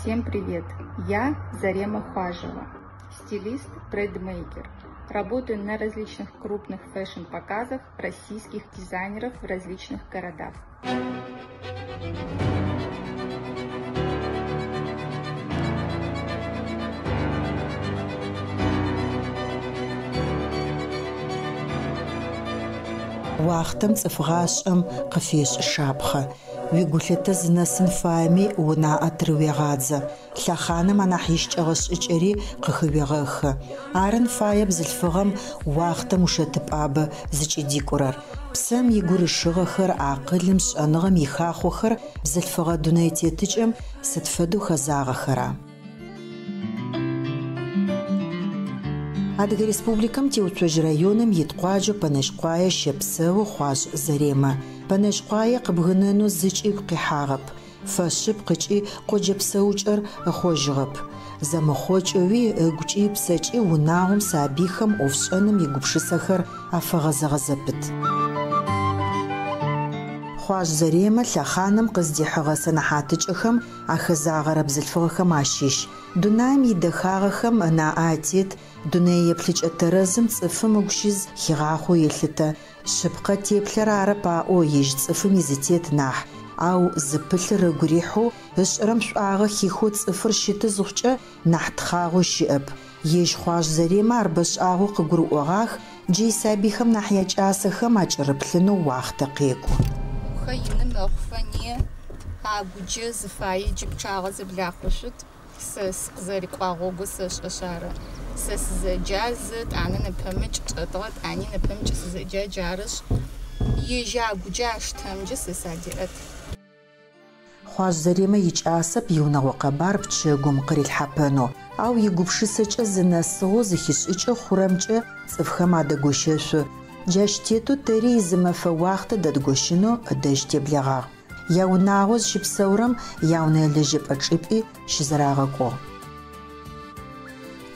Всем привет! Я Зарема Хважева, стилист, брендмейкер. Работаю на различных крупных фэшн-показах российских дизайнеров в различных городах. Уахътэм цӏыф гъашӏэм къыфешӏы шапхъэ. Уигулъытэ зынэсын фаеми унаӏэ тырыуегъадзэ. Лъэхъаным анахь ищыкӏэгъэ шӏыкӏэри къыхыуегъэхы. Арын фае бзылъфыгъэм уахътэм ушэтыпӏабэ зыкӏыдикӏурэр. Псэм игурышыгъэхэр, акъылым, шӏэныгъэм ихахъохэр бзылъфыгъэ дунэе тетыкӏэм сыд фэдэу хэзагъэхэра? Адыгэ Республикэм Теуцожь районым ит къуаджэу Пэнэжьыкъуае щэпсэу Хъуажъ Заремэ. Пэнэжьыкъуае къыбгынэнэу зыкӏи ыгу къихьагъэп. Фэшъыпкъ ыкӏи къоджэ псэукӏэр ыхъожьыгъэп. Зэмыхъокӏэуи ыгукӏи ыпсэкӏи унагъом, сабыйхэм, ӏофшӏэным игупшысэхэр афэгъэзэгъэ зэпыт. Хъуажъ Заремэ лъэхъаным къыздихьыгъэ сэнэхьатыкӏэхэм ахэзагъэрэ бзылъфыгъэхэм ащыщ. Дунаим идэхагъэхэм ынаӏэ атет, дунэе еплъыкӏэ тэрэзым цӏыфым ыгу щыз хигъахъоу елъытэ. Шъыпкъэ теплъэр арэп аӏо ежь цӏыфым изытет нахь, ау зыпылъыр ыгу рихьэу, ышӏэрэм шӏуагъэ хихэу цӏыфыр щыты зыхъукӏэ нахь тхъагъо щыӏэп. Ежь Хъуажъ Заремэ ар бэшӏагъэу къыгурыӏогъах, джы исабыйхэм нахь якӏасэхэм акӏырыплъынэу уахътэ къекӏу. Ухэ ины мэхъуфэ не агуджэ зыфае джы пчъагъэ зэблахъушъут. Сэ сыкъызэрикӏуа гъогу сэшӏэшъ ары. Сэ сызэджа зы, тӏанэ нэпэмыкӏ чӏэтыгъэ, тӏани нэпэмыкӏ сызэджа джарышъ, ежь агуджэ аштэмджэ сэ садеӏэт. Хъуажъ Заремэ икӏасэп иунэгъо къэбар пчэгум къырилъхьапэнэу, ау игупшысэкӏэ зынэсыгъэу зыхишӏыкӏы хъурэмкӏэ цӏыфхэм адэгощэшъу. Джащ тетэу тэри изы мэфэ уахътэ дэдгощынэу ыдэжь теблэгъагъ. Яунагъо зыщыпсэурэм яунэе лэжьэпӏэ чӏыпӏи щызэрагъэкӏугъ.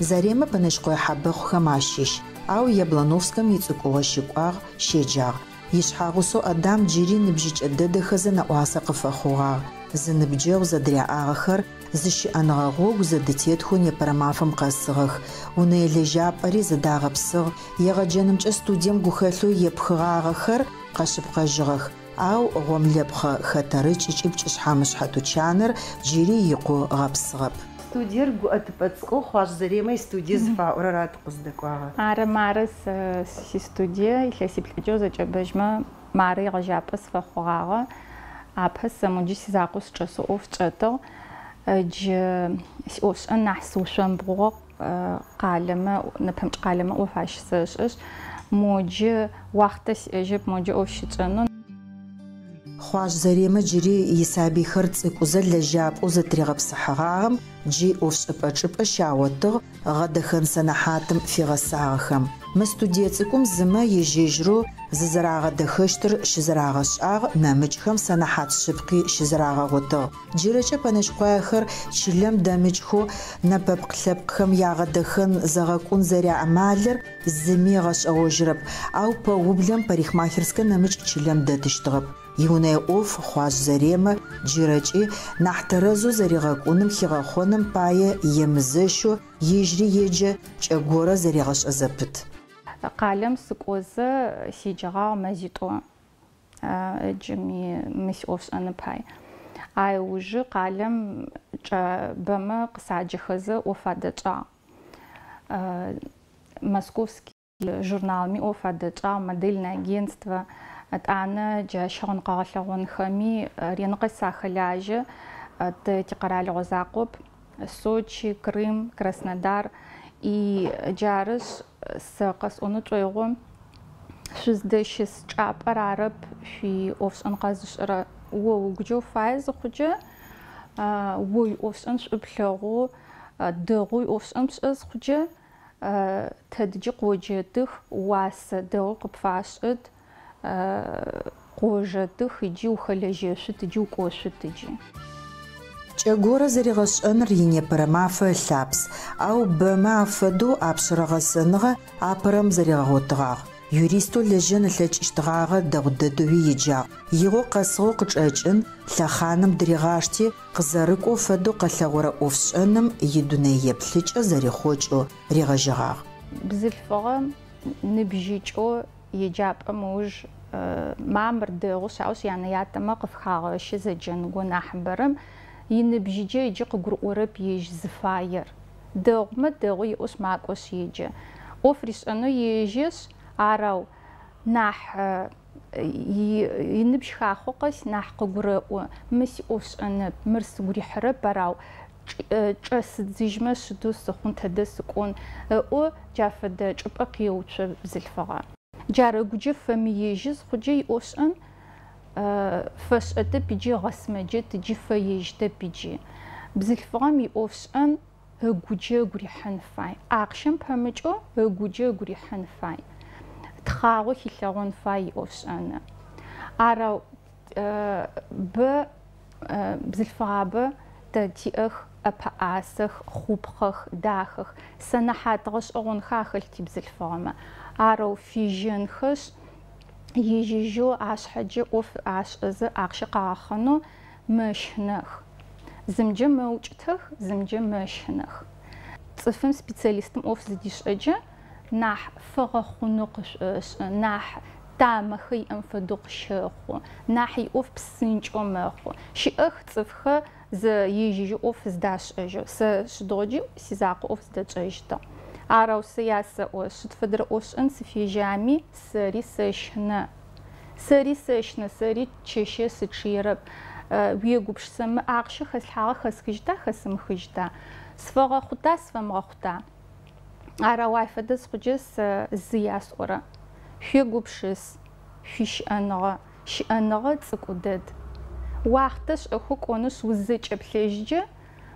Заремэ Пэнэжьыкъое Хьабэхъухэм ащыщ, ау Яблоновскэм ицӏыкӏугъо щыкӏуагъ, щеджагъ. Ишъхьагъусэу Адам джыри ныбжьыкӏэ дэдэхэзэ нэӏуасэ къыфэхъугъагъ. Зы ныбджэгъу зэдыряӏагъэхэр зы щыӏэныгъэ гъогу зэдытетхэу непэрэ мафэм къэсыгъэх. Унэе лэжьапӏэри зэдагъэпсыгъ, егъэджэнымкӏэ студием гухэлъэу епхыгъагъэхэр къэшъыпкъэжьыгъэх. Ау гъомлэпхъэ хэтэрыкӏ ыкӏи пкӏышъхьэ-мышъхьэ тучаныр джыри икъоу гъэпсыгъэп. Студиер гуӏэтыпӏэ цӏыкӏоу Хъуажъ Заремэ истудие зыфаӏорэр ары тыкъыздэкӏуагъэр. Ары, мары сэ систудие илъэсиплӏыкӏэ узэкӏэбэжьмэ, мары егъэжьапӏэ сфэхъугъагъэ. Апэ сэ моджы сизакъоу сычӏэсэу ӏоф чӏэтыгъ. Джы сиӏофшӏэн нахь сыушъомбгъугъэ къалэмэ, нэпэмыкӏ къалэмэ ӏоф ащысэшӏэшъ, моджы уахътэ сиӏэжьэп, моджы ӏоф щытшӏэнэу. Хъуажъ Заремэ джыри исабыйхэр цӏыкӏузэ лэжьапӏэу зэтыригъэпсыхьэгъагъэм джы ӏофшӏэпӏэ чӏыпӏэ щагъотыгъ гъэдэхэн сэнэхьатым фигъэсагъэхэм. Мы студие цӏыкӏум зымэ ежь-ежьырэу зызэрагъэдэхэщтыр щызэрагъэшӏагъ, нэмыкӏхэм сэнэхьат шъыпкъи щызэрагъэгъотыгъ. Джырэкӏэ пэнэжьыкъуаехэр чылэм дэмыкӏхэу нэпэпкъ лъэпкъхэм ягъэдэхэн зэгъэкӏун зэряамалыр зыми ыгъэшӏэгъожьырэп, ау пэублэм парикмахерскэ нэмыкӏ чылэм дэтыщтыгъэп. Иунэе ӏоф Хъуажъ Заремэ джырэкӏи нахь тэрэзэу зэригъэкӏуным хигъэхъоным пае емызэщэу ежьри еджэ, кӏэ горэ зэрегъэшӏэ зэпыт. Къалэм сыкӏозэ седжэгъагъ мэзитӏо ыджыми мы сиӏофшӏэны пай. Ай ыужы къалэм кӏэ бэмэ къысаджэхэзэ ӏоф адэтшӏагъ. Московский журналми ӏоф адэтшӏагъ, модельное агентство, етӏанэ джа щыгъын къэгъэлъэгъонхэми реныкъэ сахэлажьэ, тэ тикъэралыгъо закъоп, Сочи, Крым, Краснодар. И джарышъ сэ къэсӏонэу шӏоигъо шъуздэщыс чӏапӏэр арэп шъуиӏофшӏэн къэзышӏырэ о угуджэ уфае зыхъукӏэ, о уиӏофшӏэн шӏу плъэгъоу, дэгъоу уиӏофшӏэн пшӏэ зыхъукӏэ, тэдыджи къоджэтых, уасэ дэгъу къыпфашӏыт, къожэтых, иджы ухэлэжьэшъут, иджы укӏошъут, иджы. Кӏэ горэ зэригъэшӏэныр инепэрэ мафэ ылъапс, ау бэмэ афэдэу апшъэрэ гъэсэныгъэ апэрэм зэригъэгъотыгъагъ. Юристэу лэжьэн ылъэкӏыщтгъагъэ, дэгъу дэдэуи еджагъ. Игъо къэсыгъэу къычӏэкӏын, лъэхъаным дыригъашти, къызэрыкӏоу фэдэу къэлъэгъорэ ӏофшӏэным идунэееплъыкӏэ зэрихъокӏэу ригъэжьэгъагъ. Бзылъфыгъэм ныбжьыкӏэу еджапӏэм ыуж мамыр дэгъушъ, аушъ янэ-ятэмэ къыфхагъэщы зэджэныгъо нахьыбэрэм иныбжьыджэ иджы къыгурыӏорэп ежь зыфаер. Дэгъумэ дэгъу иӏошъ макӏошъ еджэ. ӏоф ришӏэнэу ежьэшъ, арау нахь иныбжь хахъо къэс нахь къыгурэӏо. Мы сиӏофшӏэнэп, мыр сыгу рихьырэп, арау чӏэсыдзыжьмэ шъыдэу сыхъун, тэдэ сыкӏон ыӏо джа фэдэ чӏыпӏэ къеуцо бзылъфыгъэ. Джар ыгуджэ фэмыежьы зыхъуджэ иӏофшӏэн фэшӏэтэп иджы гъэсымэджэт иджы фэежьтэп иджы. Бзылъфыгъэм иӏофшӏэн ыгуджэ ыгу рихьын фай. Ахъщэм пэмыкӏэу ыгуджэ ыгу рихьын фай. Тхъагъо хилъэгъон фай иӏофшӏэны. Арау бэ бзылъфыгъабэ тэ тиӏэх ӏэпэӏасэх, хъупхъэх, дахэх. Сэнэхьат гъэшӏэгъонхэ ахэлъ тибзылъфыгъэмэ. Арэу фежьэнхэшъ, ежьыжьэу ашъхьэджэ ӏоф ашӏэзэ ахъщэ къагъэхъэнэу мэщынэх. Зымджэ мэукӏытэх, зымджэ мэщынэх. Цӏыфым специалистым ӏоф зыдишӏэджэ нахь фэгъэхъунэу къышӏошӏы, нахь тамэхэ иӏэм фэдэу къыщэхъу, нахь иӏоф псынкӏэу мэхъу. Щыӏэх цӏыфхэр зэ ежьыжьэу ӏоф зыдашӏэжьэу. Сэ шъыдыгъоджи сизакъо ӏоф зыдэчӏэжьытыгъ. Арэу сэ ясэӏо, шъыд фэдэрэ ӏофшӏэн сыфежьами, сэри сэщынэ. Сэри сэщынэ, сэри чэщэ сычъыерэп. Уегупшысэ, мы ахъщэ хэслъхьагъэ хэсхыжьыта, хэсымыхыжьыта? Сфэгъэхъута, сфэмыгъэхъута? Арэу ай фэдэ схъуджэ сэ зы ясӏорэ. Шъуегупшыс, шъуищыӏэныгъэ, щыӏэныгъэ цӏыкӏу дэд. Уахътэ шӏэхэу кӏонышъ узэкӏэплъэжьыджэ,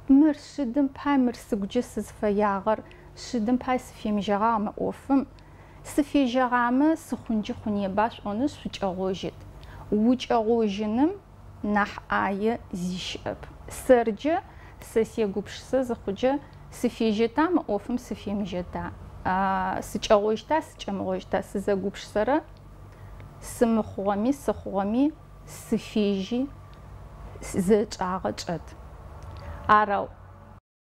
мыр шъыдым пай, мыр сыгуджэ сызфэягъэр, шъыдым пай сыфемыжьэгъагъ мы ӏофым. Сыфежьэгъамэ сыхъунджы хъунеба шӏонышъ шъукӏэгъожьыт. Укӏэгъожьыным нахь ӏае зи щыӏэп. Сэрджэ сэ сегупшысэ зыхъуджэ сыфежьэта мы ӏофым сыфемыжьэта? Сыкӏэгъожьыта, сыкӏэмыгъожьыта? Сызэгупшысэрэ сымыхъугъэми, сыхъугъэми сыфежьи зэчӏагъэ чӏэт. Арэу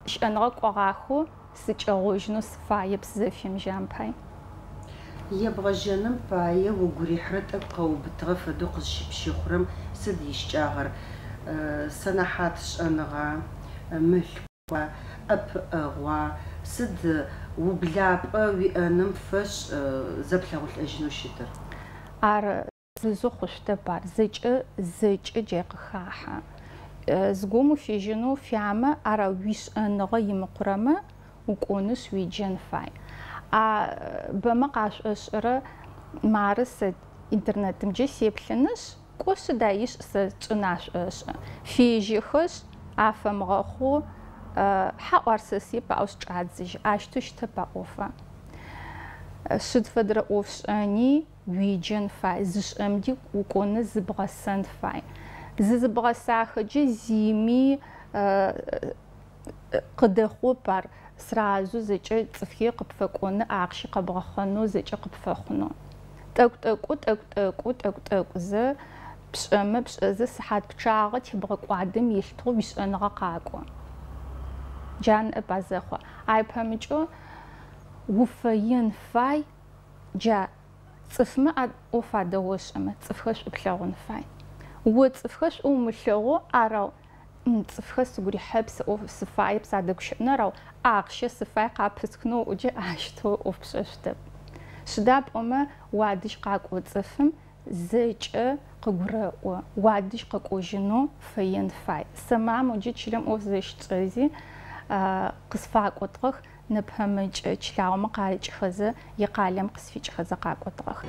щыӏэныгъэ кӏогъахэу сыкӏэгъожьынэу сыфаеп сызэфемыжьам пай. Ебгъэжьэным пае угу рихьырэ тӏэкӏу къэубытыгъэ фэдэу къызщыпщыхъурэм сыд ищыкӏагъэр? Сэнэхьат шӏэныгъа, мылъкуа, ӏэпыӏэгъуа, сыд ублапӏэ уиӏэным фэшӏ зэплъэгъулӏэжьынэу щытыр? Ар зызу хъушъутэп ар, зэкӏэ зэкӏэ джай къыхахьэ. Зыгом уфежьэнэу фямэ, ар уишӏэныгъэ имыкъурэмэ, укӏонышъ уеджэн фай. А бэмэ къашӏошӏырэ мары сэ интернетымджэ сеплъынышъ, кӏо сыда ишӏ сэ чӏын ашӏошӏы. Фежьэхэшъ, афэмыгъэхъу, хьаӏу ар сэ сеп, ау счӏадзыжьы. Ащтэу щытэп а ӏофа. Шъыд фэдэрэ ӏофшӏэни уеджэн фай, зышӏэмди укӏоны зыбгъэсэн фай. Зызыбгъэсахэджэ зими къыдэхъоп ар сразу зэкӏэ цӏыфхи къыпфэкӏоны, ахъщи къэбгъэхъэнэу зэкӏэ къыпфэхъунэу. Тӏэкӏу-тӏэкӏу, тӏэкӏу-тӏэкӏу, тӏэкӏу-тӏэкӏузэ пшӏэмэ пшӏэзэ сыхьат пчъагъэ тебгъэкӏуадэм елъытыгъэу уишӏэныгъэ къакӏо. Джа ныӏэп а зэхъо. Ай пэмыкӏэу уфэен фай, джа цӏыфмэ ӏоф адэошӏэмэ, цӏыфхэр шӏу плъэгъун фай. О цӏыфхэр шӏу умылъэгъоу арэу цӏыфхэр сыгу рихьэп, сыфаеп, садэгущыӏэнэу арэу ахъщэ сыфай къапысхынэу ыӏоджэ ащтэу ӏоф пшӏэшъутэп. Сыда пӏомэ уадэжь къакӏо цӏыфым зэкӏэ къыгурэӏо, уадэжь къэкӏожьынэу фэен фай. Сэ мамэ джы чылэм ӏоф зэщычӏэзи къысфакӏотыгъэх, нэпэмыкӏэ чылагъомэ къарыкӏхэзэ, икъалэм къысфикӏхэзэ къакӏотыгъэх.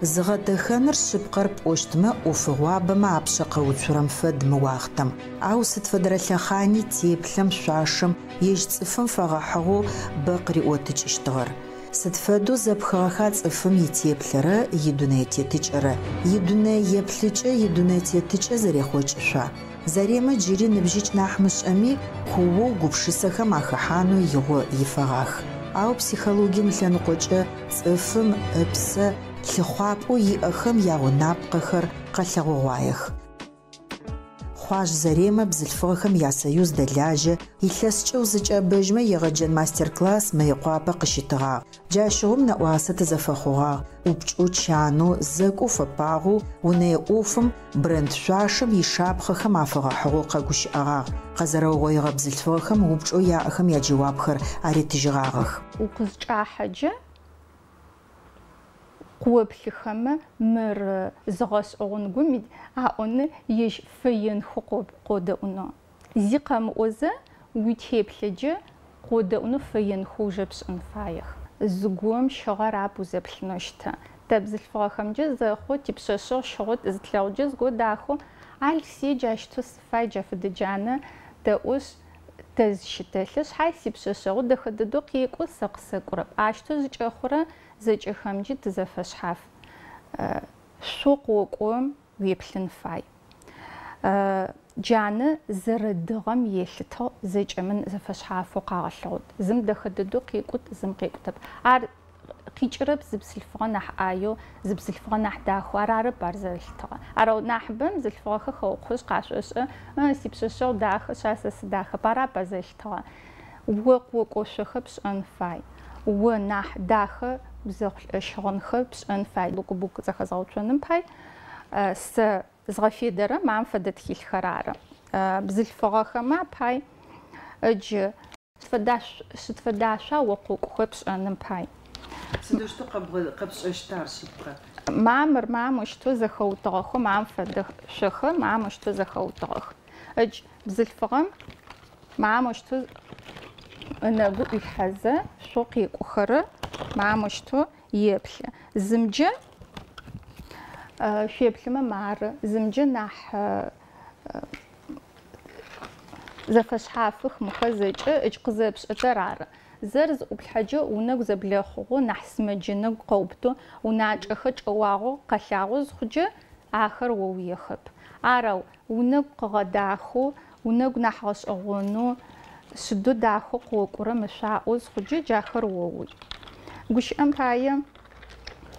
Зыгъэдэхэныр шъыпкъэр пӏощтмэ, ӏофыгъуабэмэ апшъэ къэуцурэм фэд мы уахътэм. Ау сыд фэдэрэ лъэхъани теплъэм, шъуашэм, ежь цӏыфым фэгъэхьыгъэу бэ къыриӏотыкӏыщтыгъэр. Сыд фэдэу зэпхыгъэха цӏыфым итеплъэрэ идунэететыкӏэрэ, идунэеплъыкӏэ идунэететыкӏэ зэрехъокӏышъуа? Заремэ джыри ныбжьыкӏ нахь мышӏэми, куоу гупшысэхэм ахэхьанэу игъо ифэгъах. Ау психологием ылъэныкъокӏэ цӏыфым ыпсэ лъыхъуапӏэу иӏэхэм ягъунапкъэхэр къэлъэгъугъуаех. Хъуажъ Заремэ бзылъфыгъэхэм я Союз дэлажьэ, илъэскӏэу зыкӏэбэжьмэ егъэджэн мастер-класс Мыекъуапэ къыщитыгъагъ. Джащыгъум нэӏуасэ тызэфэхъугъагъ, ӏупкӏэу, чанэу, зэкӏоу фэпагъэу, унэе ӏофым, бренд шъуашэм ишапхъэхэм афэгъэхьыгъэу къэгущыӏэгъагъ. Къэзэрэугъоигъэ бзылъфыгъэхэм упчӏэу яӏэхэм яджэуапхэр аритыжьыгъагъэх. Укъызчӏахьэджэ къыоплъыхэмэ, мыр зыгъэшӏэгъон гум аӏоны ежь фэенхэу къодэӏунэу. Зи къэмыӏозэ уитеплъэджэ къодэӏунэу фэенхэу ужэ пшӏын фаех. Зыгом щыгъэр ап узэплъынэу щыта. Тэ бзылъфыгъэхэмджэ зэхъу, типшъэшъэгъу щыгъэу зытлъэгъуджэ зыго дахэу, аль си джащтэу сыфай джа фэдэ джанэ тэӏошъ, тэ зыщытэлъы, шъхьай сипшъэшъэгъу дэхэ дэдэу къекӏу, сэ къысэкӏурэп. Ащтэу зыкӏэхъурэ зэкӏэхэмджи тызэфэшъхьаф. Шъо къокӏом уеплъын фай. Джанэ зэрэдыгъэм елъытыгъ зэкӏэмын зэфэшъхьафэу къагъэлъэгъот. Зым дэхэ дэдэу къекӏут, зым къекӏутэп. Ар къикӏырэп зы бзылъфыгъэ нахь ӏаеу, зы бзылъфыгъэ нахь дахэу, ар арэп ар зэрэлъытыгъэ. Арэу нахьыбэм бзылъфыгъэхэр хэукъожь къашӏошӏы, сипшъэшъэгъу дахэ, шъа сэ сыдахэп, арап ар зэрэлъытыгъэ. О къокӏошъохэ пшӏэн фай. О нахь дахэ узэхъулӏэщыгъэнхэ пшӏэн фай. Лукбук зэхэзгъэуцоным пай сэ згъэфедэрэ мам фэдэ тхылъхэр ары. Бзылъфыгъэхэмэ пай ыджы сыд фэдашъуа о къокӏухэ пшӏэным пай. Сыдэущтэу къэпшӏэщта ар шъыпкъэ? Мамыр, мамощтэу зэхэутыгъэхэу, мам фэдэ шъохэр мамощтэу зэхэутыгъэх. Ыдж бзылъфыгъэм мамощтэу ынэгу ӏуилъхьэзэ шъо къекӏухэрэ мамощтэу еплъы. Зымджэ шъуеплъымэ мары, зымджэ нахь зэфэшъхьафых мыхэр зэкӏэ ыкӏ къызэпшӏэтэр ары. Зэр зыӏуплъхьэджэ унэгу зэблэхъугъэу, нахь сымэджэ нэгу къэуптэу, уначӏэхэр чӏэуагъэу къэлъагъо зыхъуджэ ахэр о уехэп. Арэу унэгу къыгъэдахэу, унэгу нахь гъэшӏэгъонэу, сыдэу дахэу къокӏурэ мышъуаӏо зыхъуджэ джахэр оуй. Гущыӏэм пае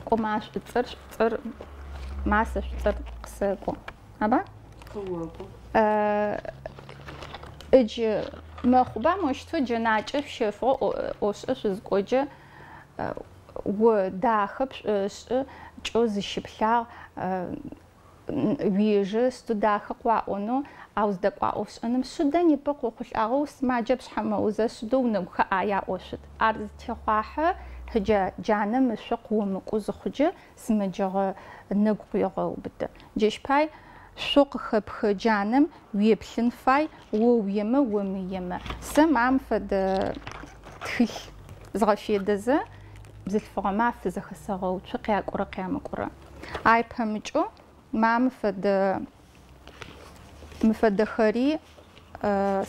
кӏома шӏуцӏэр, шӏуцӏэр, масэ шӏуцӏэр къысэкӏо. Аба? Къыокӏо. Ыдж мэхъуба мощтэу джэнакӏэ шъущэфыгъэу ӏошӏэ шъузкӏоджэ о дахэ пшӏошӏы, кӏэу зыщыплъагъ, уежэ сыдэу дахэ къыуаӏонэу, ау зыдэкӏуа ӏофшӏэным шъыдэ непэ къохъулӏагъэу сымаджэ пшъхьэмэузэ сыдэу унэгухэ ӏае аӏошъут. Ар зытехъуахьэ джа джанэм ышъо къыомыкӏоу зыхъуджэ сымэджэгъэ нэгу къыуегъэубытэ. Джащ пай шъо къыхэпхы джанэм уеплъын фай, о уемэ, омыемэ. Сэ мам фэдэ тхылъ згъэфедэзэ бзылъфыгъэмэ афызэхэсэгъэуцу къякӏурэ къямыкӏурэ. Ай пэмыкӏэу мам фэдэ мы фэдэхэри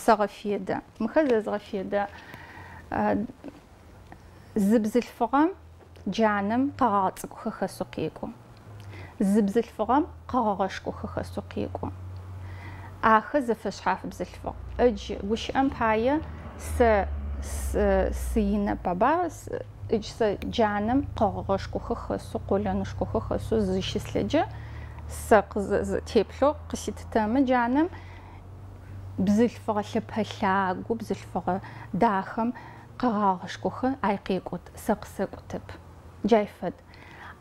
сэгъэфедэ. Мыхэр зэзгъэфедэ. Зы бзылъфыгъэм джанэм къэгъагъэ цӏыкӏухэр хэсэу къекӏо. Зы бзылъфыгъэм къэгъэгъэшкохэр хэсэу къекӏо. Ахэр зэфэшъхьаф бзылъфыгъ. Ыдж гущыӏэм пае сэ сыинэп аба, ыдж сэ джанэм къэгъэгъэшкохэр хэсэу, къолэнышкохэр хэсэу зыщыслъэджэ сэ теплъэу къыситытэмэ джанэм бзылъфыгъэ лъэпэлъагоу, бзылъфыгъэ дахэм къэгъагъэшкохэр ай къекӏот, сэ къысэкӏутэп. Джай фэд.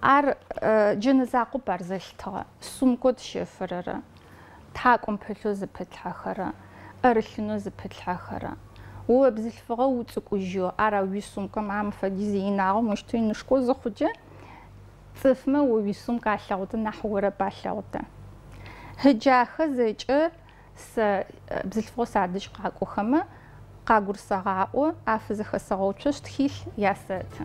Ар джэнэ закъоп ар зэлъытыгъэ. Сумкэу тщэфырэрэ, тхьакӏом пылъэу зыпытлъхьэхэрэ, ӏэрылъынэу зыпытлъхьэхэрэ. О бзылъфыгъэ уцӏыкӏужьэу, ара уисумкэ мам фэдиз инагъэу мощтэу инышкоу зыхъукӏэ, цӏыфмэ о уисумка алъэгъутэ нахь орэп алъэгъутэ. Хьыджахэ зэкӏэ сэ бзылъфыгъэу садэжь къакӏохэмэ, къагурсэгъаӏо, афызэхэсэгъэуцошъ тхылъ ясэты.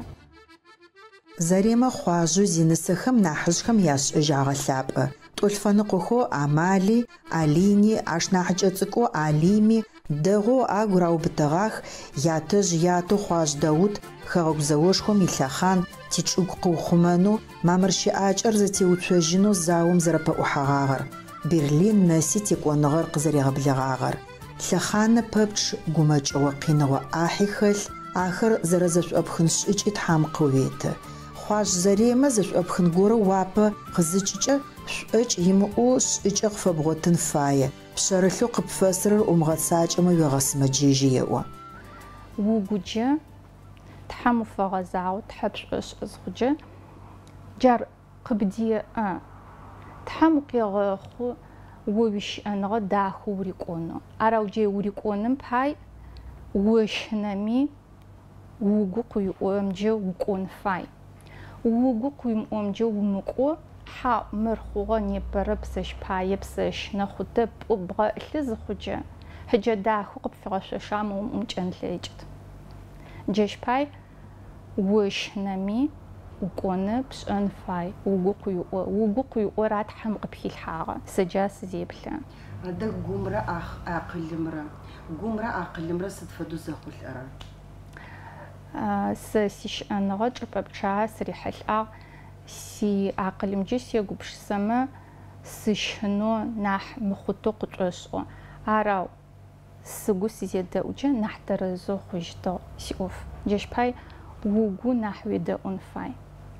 Заремэ хъуажъэу зинысэхэм нахьыжъхэм яшӏэжь агъэлъапӏэ. Тӏолъфэныкъохэу Амали, Алини, аш нахьыкӏэ цӏыкӏоу Алими дэгъоу агу раубытэгъах, ятэжъ ятэу Хъуажъ Даут хэгъэгу зэошхом илъэхъан тичӏыгу къыухъумэнэу, мамыр щыӏакӏэр зэтеуцожьынэу заом зэрэпэӏухьэгъагъэр, Берлин нэси текӏоныгъэр къызэригъэблэгъагъэр. Лъэхъанэ пэпчъ гумэкӏыгъо къиныгъо ӏахьи хэлъ, Ахэр зэрэзэшӏопхын шӏыкӏи Тхьам къыуеты. Хъуажъ Заремэ зэшӏопхын горэ уапэ къызыкӏыкӏэ, шӏокӏ имыӏэу шӏыкӏэ къыфэбгъотын фае, пшъэрылъэу къыпфэсырэр умыгъэцакӏэмэ уегъэсымэджэжьы еӏо. Угуджэ Тхьэм уфэгъэзагъэу Тхьэ пшӏошӏы зыхъуджэ, джар къыбдеӏэ. Тхьэм укъегъэхъу о уищыӏэныгъэ дахэу урикӏонэу. Арау джей урикӏоным пай ощынэми угу къыуиӏомджэ укӏон фай. Угу къыуимыӏомджэ умыкӏо, хьаӏу, мыр хъугъэ непэрэп, сэщ паеп, сэщынэ хъутэп, пӏо бгъэӏылъы зыхъуджэ, хьыджэ дахэу къыпфигъэшъошагъэм умыӏумкӏэн лъэкӏыт. Джащ пай ощынэми укӏоны пшӏэн фай, угу къыуиӏо. Угу къыуиӏора Тхьэм къыпхилъхьагъэ. Сэ джа сызеплъэ. Адэ гумрэ акъылымрэ. Гумрэ акъылымрэ сыд фэдэу зэхъулӏэрэ? Сэ сищыӏэныгъэ чӏыпӏэ пчъагъэ сырихьылӏагъ. Сиакъылымджэ сегупшысэмэ, сыщынэу нахь мыхъутэу къытшӏошӏыгъ. Арау сыгу сызедэӏукӏэ нахь тэрэзэу хъужьытыгъ сиӏоф. Джащ пай угу нахь уедэӏун фай.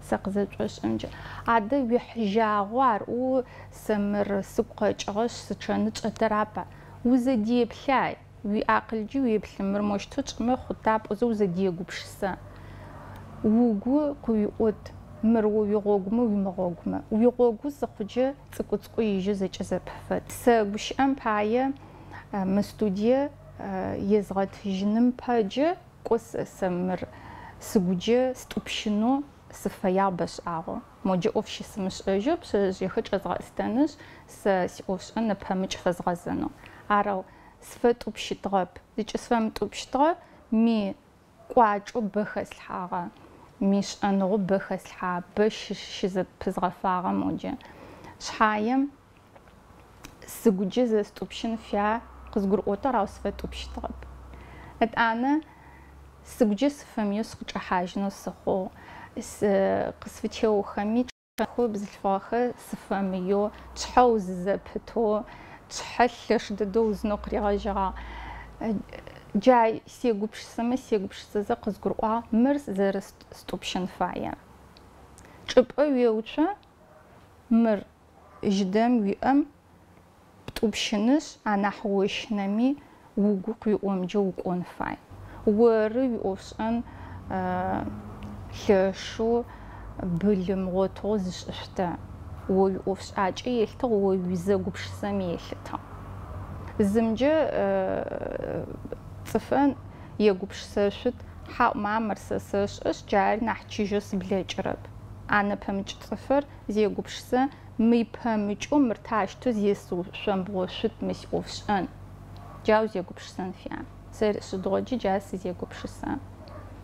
Сэ къызэшӏошӏымкӏэ. Адэ уихьыжьагъэу ар у сэ мыр сыгу къэкӏыгъэшъ сычъэны чӏэтэрапа. Узэдеплъай, уиакъылджи уеплъы мыр мощтэу чӏымэ хъута пӏозэ узэдегупшысэ. Угу къыуиӏот мыр о уигъогумэ уимыгъогумэ. Уигъогу зыхъуджэ цӏыкӏу-цӏыкӏу ижьы зэкӏэ зэпыфэт. Сэ гущыӏэм пае мы студие езгъэтыжьыным пэджэ кӏо сэ мыр сыгуджэ стӏупщынэу сыфэягъ бэшӏагъэу. Моджэ ӏоф щысымышӏэжьэу пшъэжъыехэр чӏэзгъэстэнышъ, сэ сиӏофшӏэн нэпэмыкӏ фэзгъэзэнэу. Арэу сфэтӏупщытыгъэп. Зыкӏысфэмытӏупщытыгъэр ми кӏуачӏэу бэ хэслъхьагъэ, ми шӏэныгъэу бэ хэслъхьагъэ, бэ щызэпызгъэфагъэ моджэ. Шъхьаем сыгуджэ зэстӏупщын фя къызгурыӏотыгъ, ау сфэтӏупщытыгъэп. Етӏанэ сыгуджэ сыфэмыеу сыкъычӏэхьажьынэу сыхъугъ. Къысфытеохэми бзылъфыгъэхэр сыфэмыеу, тшъхьэ узызэпытэу, тшъхьэ лъэш дэдэу узынэу къыригъэжьэгъагъ. Джа сегупшысэмэ сегупшысэзэ къызгурыӏуагъ мыр зэрэстӏупщын фаер. Чӏыпӏэ уеуцо мыр жьыдэм уиӏэм птӏупщынышъ, анахь ощынэми угу къыуиӏомджэ укӏон фай. Оры уиӏофшӏэн лъэшэу былымгъотыгъэу зышӏышъутэ. О уиӏофшӏакӏэ елъытыгъ, о уизэгупшысэми елъытыгъ. Зымджэ цӏыфэн егупшысэшъут, хьаӏу мамыр сэ сэшӏэшъ, джари нахь чыжьэу сыблэкӏырэп. А нэпэмыкӏ цӏыфыр зегупшысэ мый пэмыкӏэу мыр тащтэу зесыушъомбгъошъут мы сиӏофшӏэн. Джау зегупшысэн фя. Сэ сыдгъоджи джа сызегупшысэ.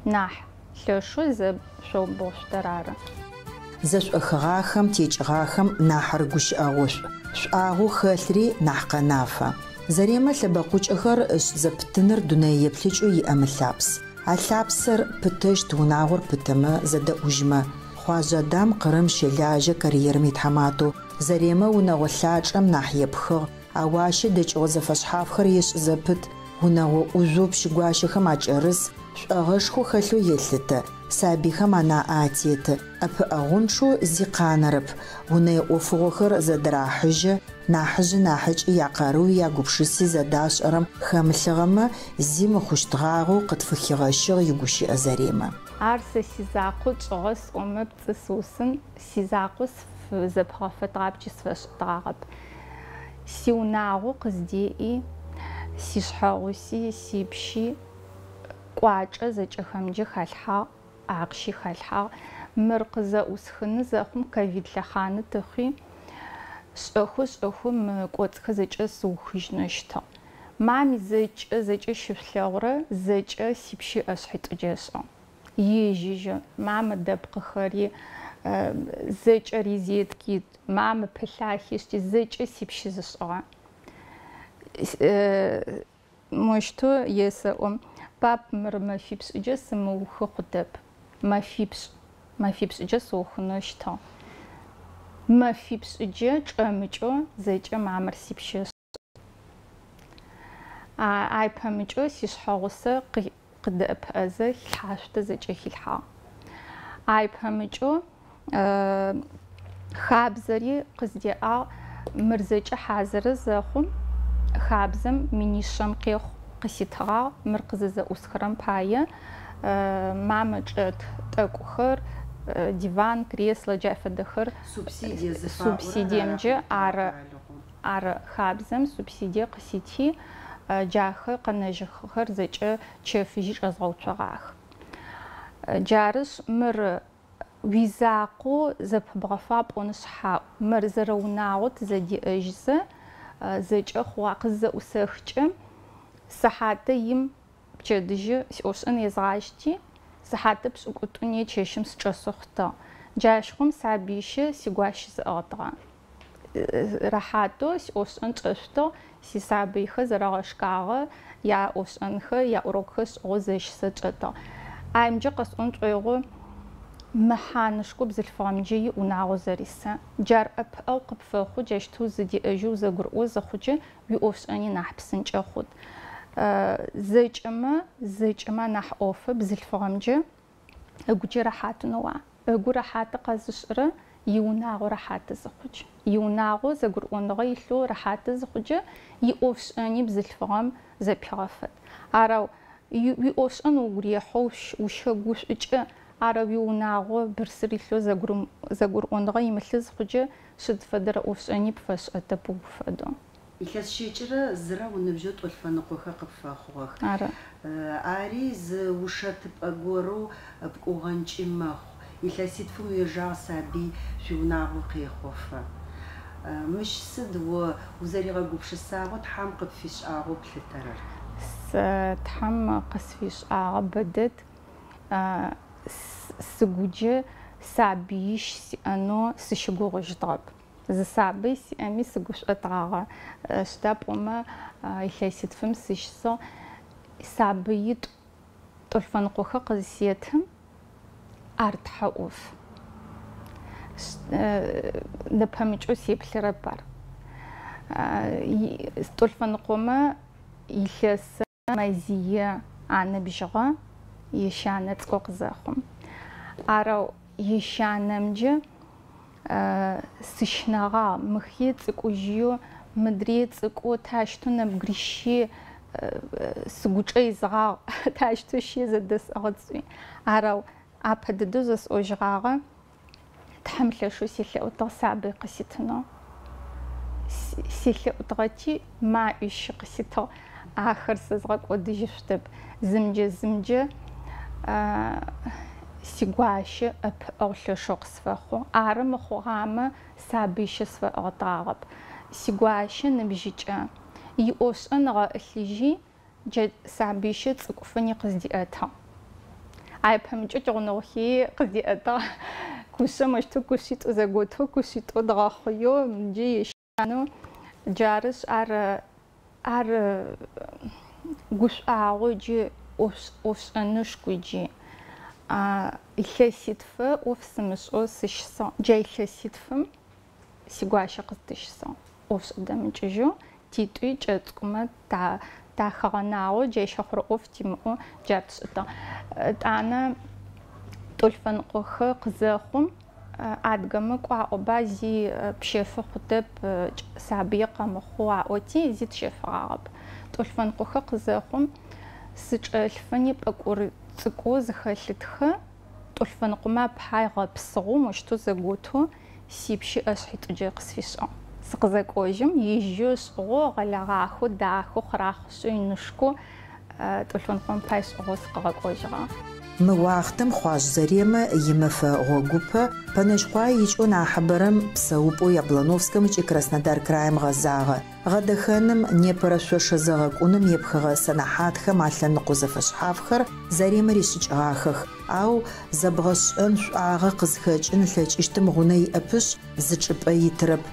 Нахь лъэшэу зэшъомбгъошъутэр ары. Зэшӏохыгъахэм текӏыгъахэм нахьыр гущыӏэгъушӏу. Шӏуагъэу хэлъри нахь къэнафэ. Заремэ лъэбэкъукӏэхэр зэптыныр дунэе еплъыкӏэу иӏэм ылъапс. А лъапсэр пытэщт унагъор пытэмэ зэдэӏужьмэ. Хъуажъ Адам Къырым щэлажьэ карьерэм итхьаматэу. Заремэ унэгъо лъачӏэм нахь епхыгъ. Ау ащи дэкӏыгъо зэфэшъхьафхэр ешӏ зэпыт. Унэгъо ӏужъоу пщыгуащэхэм акӏэрыс, шӏогъэшхо хэлъэу елъытэ. Сабыйхэм анаӏэ атеты. ӏэпыӏэгъунчъэу зи къанэрэп. Унэе ӏофыгъохэр зэдырахьыжьэ, нахьыжъи нахьыкӏи якъарыуи ягупшыси зэдашӏэрэм хэмылъыгъэмэ, зи мыхъущтгъагъэу къытфыхигъэщыгъ игущыӏэ Заремэ. Ар сэ сизакъоу чӏыгъэ сӏомэ пцӏы сыусын, сизакъоу зэпыгъэфэтыгъапкӏи сфэшӏытыгъагъэп. Сиунагъо къыздеӏи, сишъхьэгъуси, сипщи кӏуачӏэ зэкӏэхэмджэ халъхьагъ, ахъщи халъхьагъ. Мыр къызэӏусхыны зэхъум ковид лъэхъаны тыхъуи, шӏэхэу мы кӏоцӏхэр зэкӏэ сыухыжьынэу щытыгъ. Мами зэкӏэ зэкӏэ щышъулъэгъурэ зэкӏэ сипщи ӏэшъхьитӏуджэ ышӏыгъ. Ежьыжьы, мамэ дэпкъыхэри, зэкӏэ резетки, мамэ пылъахи зэкӏэ сипщи зышӏыгъэ. Мощтэу есэӏо, пап мыр мэфипшӏыджэ сымыухы хъутэп. Мэфипшӏыджэ сыухынэу щытыгъ. Мэфипшӏыджэ чӏэмыкӏэу зэкӏэ мамыр сипщи ышӏыгъ. Ай пэмыкӏэу сишъхьэгъусэ къыдэӏэпыӏэзэ хилъхьашъутэ зэкӏэ хилъхьагъ. Ай пэмыкӏэу хабзэри къыздеӏагъ, мыр зэкӏэ хьазыры зэхъум хабзэм минишъэм къехъу къыситыгъагъ, мыр къызызэӏусхырэм пае мамэ чӏэт тӏэкӏухэр, диван, кресло джай фэдэхэр субсидиемджэ ары ары хабзэм субсидие къысити, джахэ къэнэжьыхэр зэкӏэ чэфыжьи чӏэзгъэуцогъах. Джарышъ мыр уизакъоу зэпыбгъэфа пӏоны шъхьаӏу. Мыр зэрэунагъоу тызэдеӏэжьызэ зэкӏэ хъугъа къыззэӏусэхкӏэ сыхьатэ им пчэдыжьы сиӏофшӏэн езгъащти, сыхьатэ пшӏыкӏутӏу не чэщым сычӏэсэу хъутыгъ. Джащыгъум сабыищэ сигуащ зыӏыгъытыгъэ. Рэхьатэу сиӏофшӏэн чӏэшъутыгъ, сисабыйхэр зэрэгъэшкагъэ, яӏофшӏэнхэр, яурокхэр шӏыгъэу зэщысэ чӏэтыгъ. Аймджэ къэсӏон шӏоигъо мэхьанышхо бзылъфыгъэмджэ иунагъо зэриса. Джар ӏэпыӏэгъу къыпфэхъу, джащтэу зыдеӏэжьэу зэгурыӏо зыхъукӏэ уиӏофшӏэни нахь псынкӏэ хъут. Зэкӏэмэ, зэкӏэмэ нахь ӏофы бзылъфыгъэмджэ ыгукӏэ рэхьатынэу а. Ыгу рэхьаты къэзышӏырэ иунагъо рэхьаты зыхъукӏ. Иунагъо зэгурыӏоныгъэ илъэу рэхьаты зыхъукӏэ иӏофшӏэни бзылъфыгъэм зэпигъэфэт. Арэу уиӏофшӏэн угу рехьэу ущэгушӏукӏэ, ары уиунагъо бырсыр илъэу зэгурыӏоныгъэ имылъы зыхъукӏэ шъыд фэдэрэ ӏофшӏэни пфэшӏэтэп угу фэдэу. Илъэс щэкӏырэ зырэ уныбжьэу тӏолъфэныкъохэр къыпфэхъугъэх. Ары. Ари зы ушэтыпӏэ горэу пкӏугъэнкӏи мэхъу. Илъэситфым уежагъ сабый шъуиунагъо къехъофэ. Мыщ сыд о узэригъэгупшысагъэу Тхьэм къыпфишӏагъэу плъытэрэр? Сэ Тхьэм къысфишӏагъэ бэдэд. Сыгуджэ сабыищ сиӏэнэу сыщыгугъыщтыгъэп. Зы сабый сиӏэми сыгушӏотыгъагъэ. Сыда пӏомэ илъэситфым сыщысыгъ. Сабыитӏу тӏолъфэныкъохэр къызсетым ар Тхьэ ӏоф. Нэпэмыкӏэу сеплъырэп ар. Тӏолъфэныкъомэ илъэс мэзие аныбжьыгъэ ещанэ цӏыкӏу къызэхъум. Арэу ещанэмджэ сыщынэгъагъ, мыхи цӏыкӏужьыеу, мыдрей цӏыкӏу тащтэу нэбгырищи сыгучӏэ изыгъагъ, тащтэу щи зэдэсӏыгъыт сӏуи. Арэу апэ дэдэу зэсӏожьыгъагъэ Тхьэм лъэшэу селъэӏутыгъ сабый къыситынэу. Селъэӏутыгъэти маӏуищи къыситыгъ. Ахэр сэ згъэкӏодыжьышъутэп. Зымджэ-зымджэ сигуащэ ӏэпыӏэгъу лъэшэу къысфэхъугъ. Ары мыхъугъамэ сабыищэ сфэӏыгъытагъэп. Сигуащэ ныбжьыкӏэ иӏофшӏэн ыгъэӏылъыжьи джа сабыищэ цӏыкӏуфэни къыздиӏэтыгъ. Ай пэмыкӏэу тигъунэгъухи къыздиӏэтыгъ. Кушъэм ощтэу кушъитӏу зэготэу, кушъитӏу дгъэхъуеу, джы ещанэу джарышъ ар ар гушӏуагъо джы ӏофшӏэнышху джы. Илъэситфэ ӏоф сымышӏэу сыщысыгъ. Джа илъэситфым сигуащэ къыздыщысыгъ. ӏофшӏэ дэмыкӏыжьэу титӏуи кӏэцӏыкӏумэ тахэгъэнагъэу, джа щэхъурэ ӏоф тимыӏэу джар тшӏытыгъ. Тӏанэ тӏолъфэныкъохэр къызэхъум адыгэмэ кӏуаӏоба зи пщэфы хъутэп, сабые къэмыхъу аӏоти зи тщэфыгъагъэп. Тӏолъфэныкъохэр къызэхъум сычӏэлъфэни пӏэкӏор цӏыкӏоу зыхэлъытхэ тӏолъфэныкъомэ пай гъэпсыгъэу мощтэу зэготэу сипщы ӏэшъхьитӏуджэ къысфишӏыгъ. Сыкъызэкӏожьым ижьэу шӏыгъэу, гъэлэгъахэу, дахэу, хъырахъышъэу, инышкоу тӏолъфэныкъом пай шӏыгъэу сыкъыгъэкӏожьыгъагъ. Мы уахътэм Хъуажъ Заремэ имэфэ гъогупэ Пэнэжьыкъуае икӏэу нахьыбэрэм псэупӏэу Яблоновскэм ыкӏи Краснодар краим гъэзагъэ. Гъэдэхэным, непэрэ шъошэ зэгъэкӏуным епхыгъэ сэнэхьатхэм алъэныкъо зэфэшъхьафхэр Заремэ ришӏыкӏыгъахэх. Ау зэбгъэшӏэн шӏуагъэ къызхэкӏын ылъэкӏыщтым гъунэ иӏэпышъ, зы чӏыпӏэ итырэп.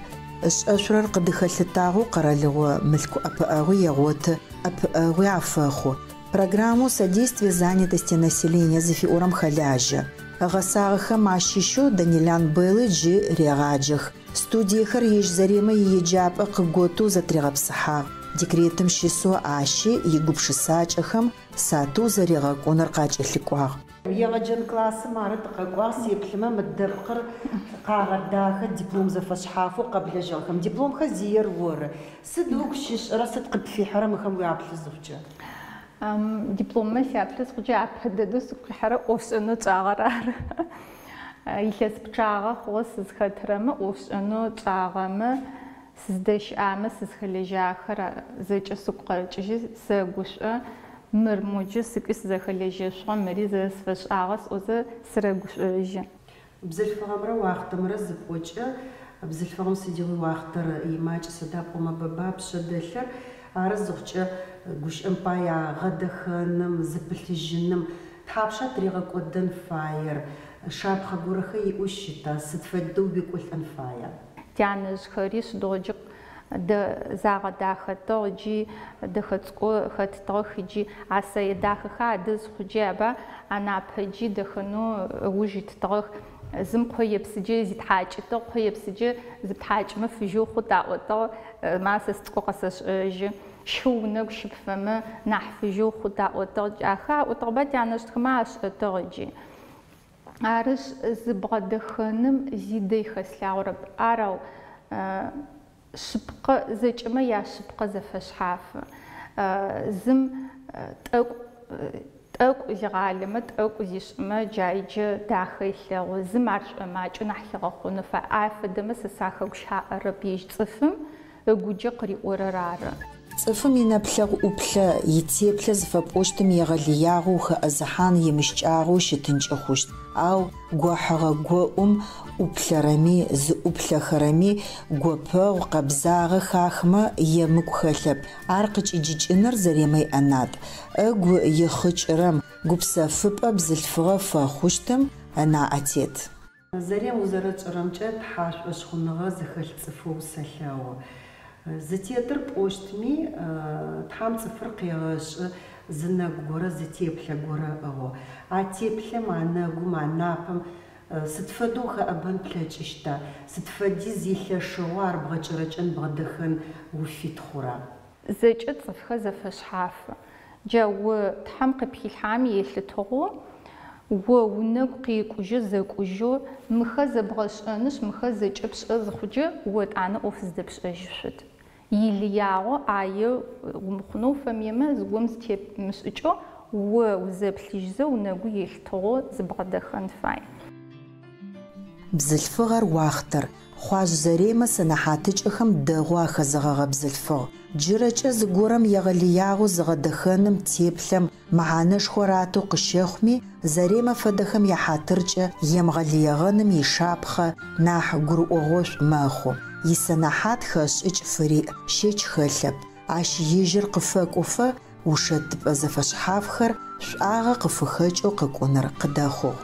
Ышӏэшъурэр къыдыхэлъытагъэу къэралыгъо мылъку ӏэпыӏэгъуи егъоты, ӏэпыӏэгъуи афэхъу. Программэу «Содействие занятости населения» зыфиӏорэм хэлажьэ. Ыгъэсагъэхэм ащыщэу Данилян Беллэ джы регъаджэх. Студиехэр ежь Заремэ иеджапӏэ къыготэу зэтыригъэпсыхьагъ. Декретым щысэу ащи игупшысакӏэхэм сатыу зэригъэкӏуныр къакӏэлъыкӏуагъ. Егъэджэн классым ары тыкъэкӏуагъ, сеплъымэ мы дэпкъыр къагъэдахэ диплом зэфэшъхьафэу къэблэжьыгъэхэм. Дипломхэр зиер оры. Сыд угу щышӏэрэ, сыд къыпфихьырэ мыхэм уяплъы зыхъукӏэ? Дипломмэ сяплъы зыхъукӏэ апэ дэдэу сыгу къихьэрэ ӏофшӏэнэу тшӏагъэр ары. Илъэс пчъагъэ хъугъэ сызхэтырэмэ, ӏофшӏэнэу тшӏагъэмэ, сыздэщыӏамэ, сызхэлэжьахэр зэкӏэ сыгу къэкӏыжьы, сэгушӏо. Мыр моджэ сыкӏуи сызэхэлэжьэшъугъэ, мыри зэрэсфэшӏагъэ сӏозэ сырэгушӏожьы. Бзылъфыгъэмрэ уахътэмрэ зыпӏокӏэ, бзылъфыгъэм сыдигъуи уахътэр имакӏ, сыда пӏомэ бэба пшъэ дэлъыр, ары зыхъукӏэ гущыӏэм пае гъэдэхэным, зыпылъыжьыным, тхьапша тыригъэкӏодэн фаер, шапхъэ горэхэ иӏэу щыта, сыд фэдэу уекӏолӏэн фая? Тянэжъхэри сыдигъоджи загъэдахэтыгъ ыкӏи дэхэ цӏыкӏу хэттыгъэх ыкӏи а сэе дахэхэр адэжь хъуджэ аба анапэджи дэхэнэу ыуж иттыгъэх. Зым къоепсыджэ зитхьакӏытыгъ, къоепсыджэ зыптхьакӏымэ фыжьэу хъут аӏотыгъ, ма сэ сцӏыкӏоу къэсэшӏэжьы. Щэу унэгу щыпфэмэ нахь фыжьэу хъут аӏотыгъ. Ахэ аӏотыгъэба тянэжътхэмэ ашӏэтыгъ ыкӏи. Арышъ, зыбгъэдэхэным зи дэй хэслъагъорэп. Арэу шъыпкъэ зэкӏэмэ яшъыпкъэ зэфэшъхьафы. Зым тӏэкӏу тӏэкӏу зигъалэмэ, тӏэкӏу зишӏымэ, джаиджэ дахэ илъэгъу. Зым ар шӏомакӏэу нахь хигъэхъонэу фай. Афэдэмэ сэ сахэгущыӏэрэп ежь цӏыфым ыгуджэ къыриӏорэр ары. Цӏыфым инэплъэгъу ӏуплъэ, итеплъэ зыфэпӏощтым егъэлыягъэу ухэӏэзыхьан имыщыкӏагъэу щытынкӏи хъущт. Ау гохьыгъэ гоӏум ӏуплъэрэми, зыӏуплъэхэрэми гопэгъу, къэбзагъэ хахмэ емыкӏу хэлъэп. Ар къыкӏиджыкӏыныр Заремэ иӏэнатӏ. Ыгу ихъыкӏырэм, гупсэфыпӏэ бзылъфыгъэ фэхъущтым ынаӏэ тет. Зарем узэрэтшӏэрэмкӏэ тхьашӏошъхъуныгъэ зыхэлъ цӏыфэу сэлъэгъу. Зытетыр пӏощтми, Тхьам цӏыфыр къегъэшӏы, зы нэгу горэ, зы теплъэ горэ ыӏыгъэу. А теплъэм, а нэгум, а напэм сыд фэдэу хэӏэбэн плъэкӏыщта? Сыд фэдиз илъэшыгъэу ар бгъэкӏэрэкӏэн, бгъэдэхэн уфит хъура? Зэкӏэ цӏыфхэр зэфэшъхьафы. Джа о Тхьэм къыпхилъхьам елъытыгъэу, о унэгу къекӏужьэу, зэкӏужьэу, мыхэр зэбгъэшӏэнышъ, мыхэр зэкӏэ пшӏэ зыхъукӏэ, о етӏанэ ӏоф зыдэпшӏэжьышъут. Илыягъэу ӏае умыхъунэу фэмыемэ, зыгом зытемышӏыкӏэу, о узэплъыжьзэ унэгу елъытыгъэу зыбгъэдэхэн фай. Бзылъфыгъэр уахътэр. Хъуажъ Заремэ сэнэхьатыкӏэхэм дэгъоу ахэзэгъэгъэ бзылъфыгъ. Джырэкӏэ зыгорэм егъэлыягъэу зыгъэдэхэным, теплъэм мэхьанэшхо ратэу къыщэхъуми, Заремэ фэдэхэм яхьатыркӏэ емыгъэлыегъэным ишапхъэ нахь гурыӏогъошӏу мэхъу. Исэнэхьат хэшӏыкӏ фыриӏ, щэч хэлъэп. Ащ ежьыр къыфэкӏофэ ушэтыпӏэ зэфэшъхьафхэр шӏуагъэ къыфыхэкӏэу къыкӏуныр къыдэхъугъ.